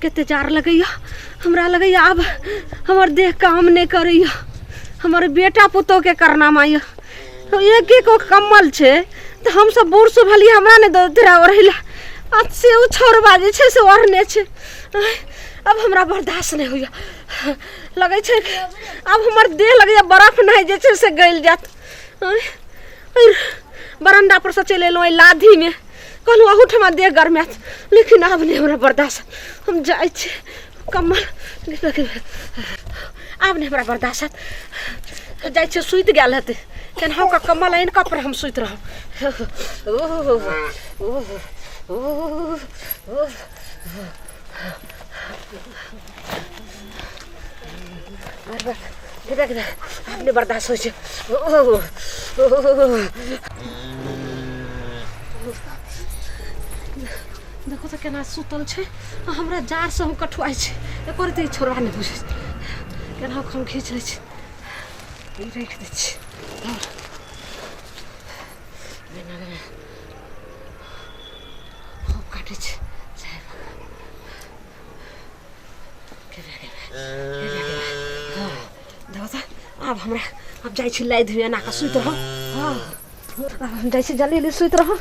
कते जाड़ लगैया, हमरा लगैया आब हमर देह काम नहि करैया। हमर बेटा पुतोहके करनामा यऽ, एक एक गो कम्बल छै तऽ हमसब बूढ़ सूढ़ भेलियै, हमरा नहि दऽ देतै ओढ़ै लए, आ से ओ छौड़बा जे छै से ओढ़ने छै। आब हमरा बर्दाश्त नहि होइए, लगै छै कि आब हमर देह लगैए बरफ नहि जे छै से गलि जायत। बरंडा पर से चलि एलहुँ एहि लाधीमे, कहलहुँ अहूठमा देह गरमायत, लेकिन आब नहि हमरा बर्दाश्त। हम जाइ छी कम्बल, आब नहि हमरा बर्दाश्त हैत, जाइ छियै सुति गेल हेतै केनाहु कऽ कम्बल आनि कऽ पर हम सुति रहब। आब नहि बर्दाश्त होइ छै। देखो तऽ केना सुतल छै, आ हमरा जाड़सँ हम कठुआइ छी, एको रत्ती ई छोड़बा नहि बुझै छै। केना कऽ हम घीच लै छी, ई राखि दै छी। खूब काटै छै। देखो तऽ आब हमरा आब जाइ छी लाइ धुइ एना कऽ सुति रहब। हँ, आब हम जाइ छी जल्दी जल्दी सुति रहब।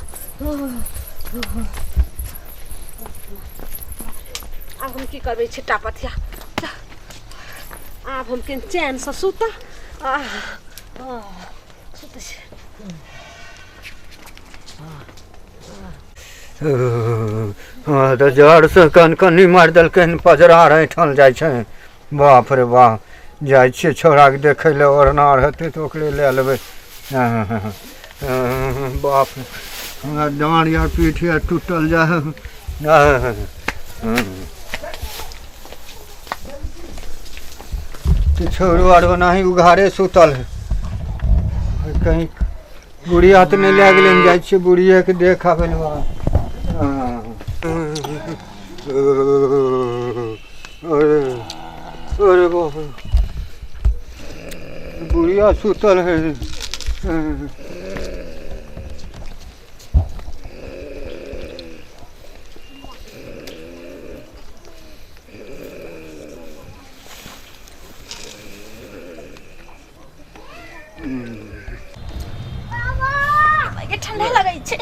आब हम की करबै छिट्टा पथिया, आब हम केन चैनसँ सुतब। सुतै छी। हँ तऽ जड़सँ कनकनी मारि देलकै हन, पजरा ऐँठल जाइ छै। बाप रे बाप, जाइ छियै छौड़ाके देखै लए, ओढ़ना आर हेतै तऽ ओकरे लए लेबै। बाप रे, हमरा डाँड़ आर पीठ आर टूटल जाइ है। छौड़ो आर ओनाही उघारे सुतल है, कहीं बुढ़िया तऽ नहि लए गेलै। हम जाइ छियै बुढ़िएके देख आबै लए। अरे अरे बाप रे, बुढ़िया सुतल है। के ठंडा लगै छै।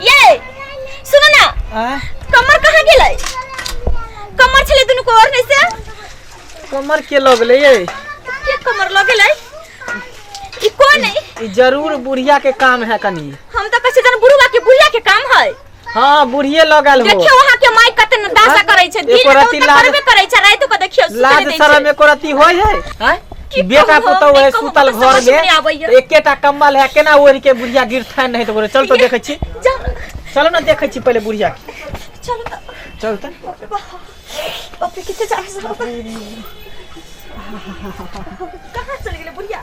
ये सुनो ना, कमर कहाँ गेलै? कमर छलै दुनू को ओढ़ने से। कमर के लऽ गेलै ये? के कमर लऽ गेलै? ई कोन है? ई जरूर बुढ़िया के काम है कनी। हम तो कहै छी जन बुढ़वा के बुढ़िया के काम है। हाँ, बुढ़िए लऽ गेल हो। देखियौ अहाँ के माय कते न दासा करै छै, दिन एको में रत्ती तऽ लाज- करबे करै छै, राति को देखियौ सुतै लाज दै छै। शरम एको रत्ती होइ है आँय? की बेटा कहू हम, पुतहु नहि है कहू, सुतल हमरा घर समझ में नहि आबैया। एकेटा कम्बल है, केना ओढ़ के बुढ़िया गिरथान नहीं तो चल तो देखै छी। जाउ ने। चलो ना देखै छी पहिले बुढ़िया के। चलो तऽ। चल तऽ। बाप रे बाप, बाप रे, कते जाड़ से कहाँ चलि गेलै बुढ़िया?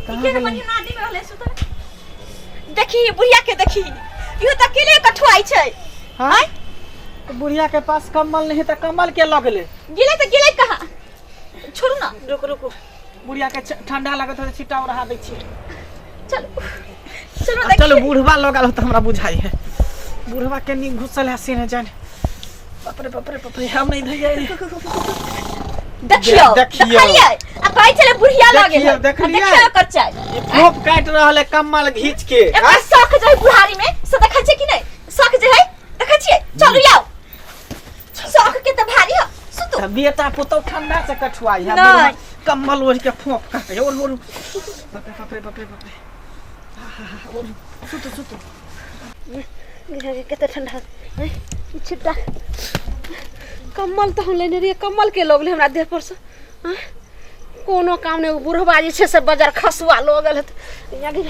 कहाँ के गेलै? बढ़िया नादी में रहलै सुतल। देखी बुढ़िया के, देखी इहो तऽ अकेले कठुआइ छै। हाँ? आँय? बुढ़िया के पास कम्बल नहीं तऽ कम्बल के लऽ गेलै? गेलै तऽ गेलै कहाँ? छोड़ू ना। रुकू रुकू, बुढ़िया के ठंडा लागत है, छिट्टा ओढ़ा दै छी। चलू चलू। आ चलू, बुढ़वा लऽ गेल तऽ हमरा बुझाइ है बुढ़वा के नी घुसल है से न जाने। बाप रे बाप रे बाप रे, हम नहीं धैया। देखियौ। देखियौ। देखलियै आ कहै छलै बुढ़िया लगे। देखियौ, देखलियै। देखियौ एकर चाय। ई फोप काटि रहल है कम्बल घीच के। एकर शौक जे है बुढ़ारी में से देखै छियै कि नहि? शौक जे है देखै छियै। चलू आउ, शौक के तऽ भारी हो। सुतू। तऽ बेटा पुतहु ठंडा से कठुआई है। नहि। बुढ़वा कम्बल ओढ़ के फोप काटे। ओढ़ ओढ़, बाप रे बाप रे बाप रे बाप रे, आहा, ओढ़, सुतू सुतू। कते ठंडा है। ई छिट्टा कम्बल तऽ हम लेने रहियै, कम्बल के लऽ गेलै हमरा देह पर से? आँय? कोनो काम नहि, बुढ़वा जे छै से बजर खसुआ लऽ गेल हेतै। यहाँ गिर,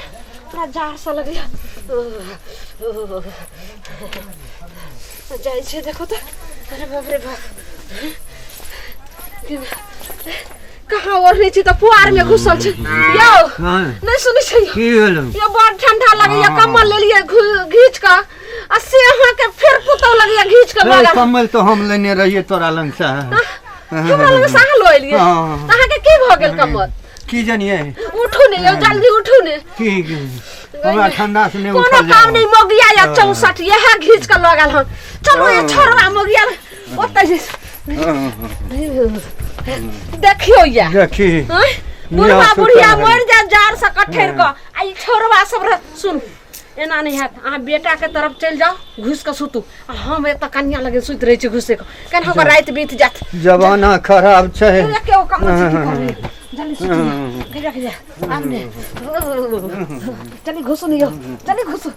हमरा जाड़ सा लगैया। जाइ छै देखो तऽ, अरे बाप रे बाप, कहाँ ओढ़ने छी तऽ पुआर में घुसल छै यौ। हाँ। नहि सुनै छै? की भेलौ? यौ, बड़ ठंडा लगैया। हाँ। कम्बल लेलियै घीच कऽ आ से अहाँके फेर पुतौ लगैया घीच कऽ ए, बगल। कम्बल तो हम लेने रहिए तोरा लग से। हमरा लग से अहाँ लऽ एलियै? हाँ। तऽ अहाँके की भऽ गेल कम्बल? की जानिए। उठू ने यौ, जल्दी उठू ने। की हमरा ठंडा से नहीं कोनो उठल काम नहीं, मोगिया या हाँ। 64 इएह घीच कऽ लऽ गेल हन। चलू, ये हाँ। छोड़वा मोगिया ओतऽ जे देखियो या देखी आँय? बुढ़वा यहाँ सुतल बुढ़िया है। मरि जात जाड़ से कठेर कऽ आ ई छोरवा सब रह सुन एना नहि हैत अहाँ बेटा के तरफ चलि जाउ घुसि कऽ सुतू आ हम एतऽ कनिया लगे सुति रहै छी घुसि कऽ केना ओकर राति बीत जायत जमाना खराब छै एके ओ कमल छै की करबै जल्दी सुतू गिरा गिरा आब ने जल्दी घुसू ने यौ जल्दी घुसू के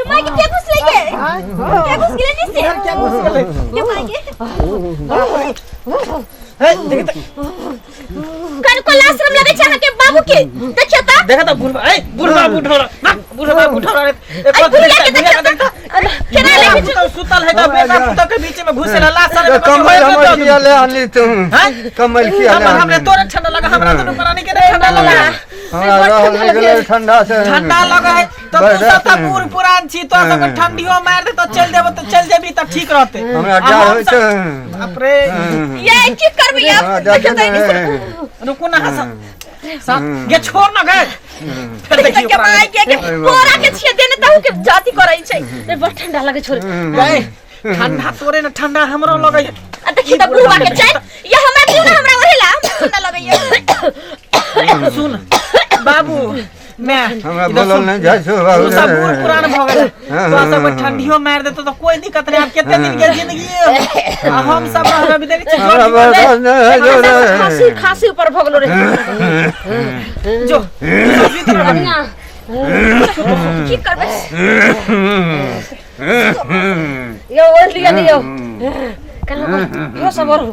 माय के के घुस ले के के घुस गेलै नि से क्या घुस गेलै के माय के हे देख त कन को आश्रम लगे छै अहाँ के बाबू के देखियो त देख त बुढ़वा ए बुढ़वा बुढ़वा ना बुढ़वा बुढ़वा एक आई बार बुढ़िया के बुढ़िया देखियो के देख त केना बेटा लगे पुतहु सुतल है त बेटा पुतहु के बीच में घुसेला ला सर तऽ कमल हमर किया ले आनली तू हैं? कमल किया ले हमर हमरे आनली तोरे ठंडा लगा हमरा दुनू प्राणी के नहीं ठंडा लगा हमरा रहल नहि गेलै ठंडा से ठंडा लगे है तो तू सब बर्दाश्त त नहीं। बूढ़ पुरान छी तो सब ठंडियो मार दे तो चल देबो तो चल जेबी त ठीक रहते हमरा आ डर हम होइ सब- छै बाप रे ये की करबै अब हमरा देखियो डर त एनी नहि। रुकू ना हस गे छोड़ ना गे फिर देखियो के माय के के बोरा के छिए देने तहु के जाति करै छै ए बड़ ठंडा लगे छोरे गे ठंडा तोरे ना ठंडा हमरो लगे है आ देखी त बुढ़वा के छै ये हमरा दियौ ना हमरा ओहेला हमरा ठंडा लगैया सुन बाबू मैं हमरा इधर बोलल सुन। नहि जाइ छौ बाबू तू सब बूढ़ पुरान भऽ गेल तो सब ठंडियो मार देतो तो कोई दिक्कत नहीं आब कते दिन के जिंदगी है आ हम सब रहबे भी देखै छी हमरा बर्दाश्त नहि होइ छौ रे। खांसी खांसी ऊपर भऽ गेलो रे जो सुति रह। कनिया की करबै यौ ओढ़ लिअ ने यौ कनिया यो सब ओढ़ू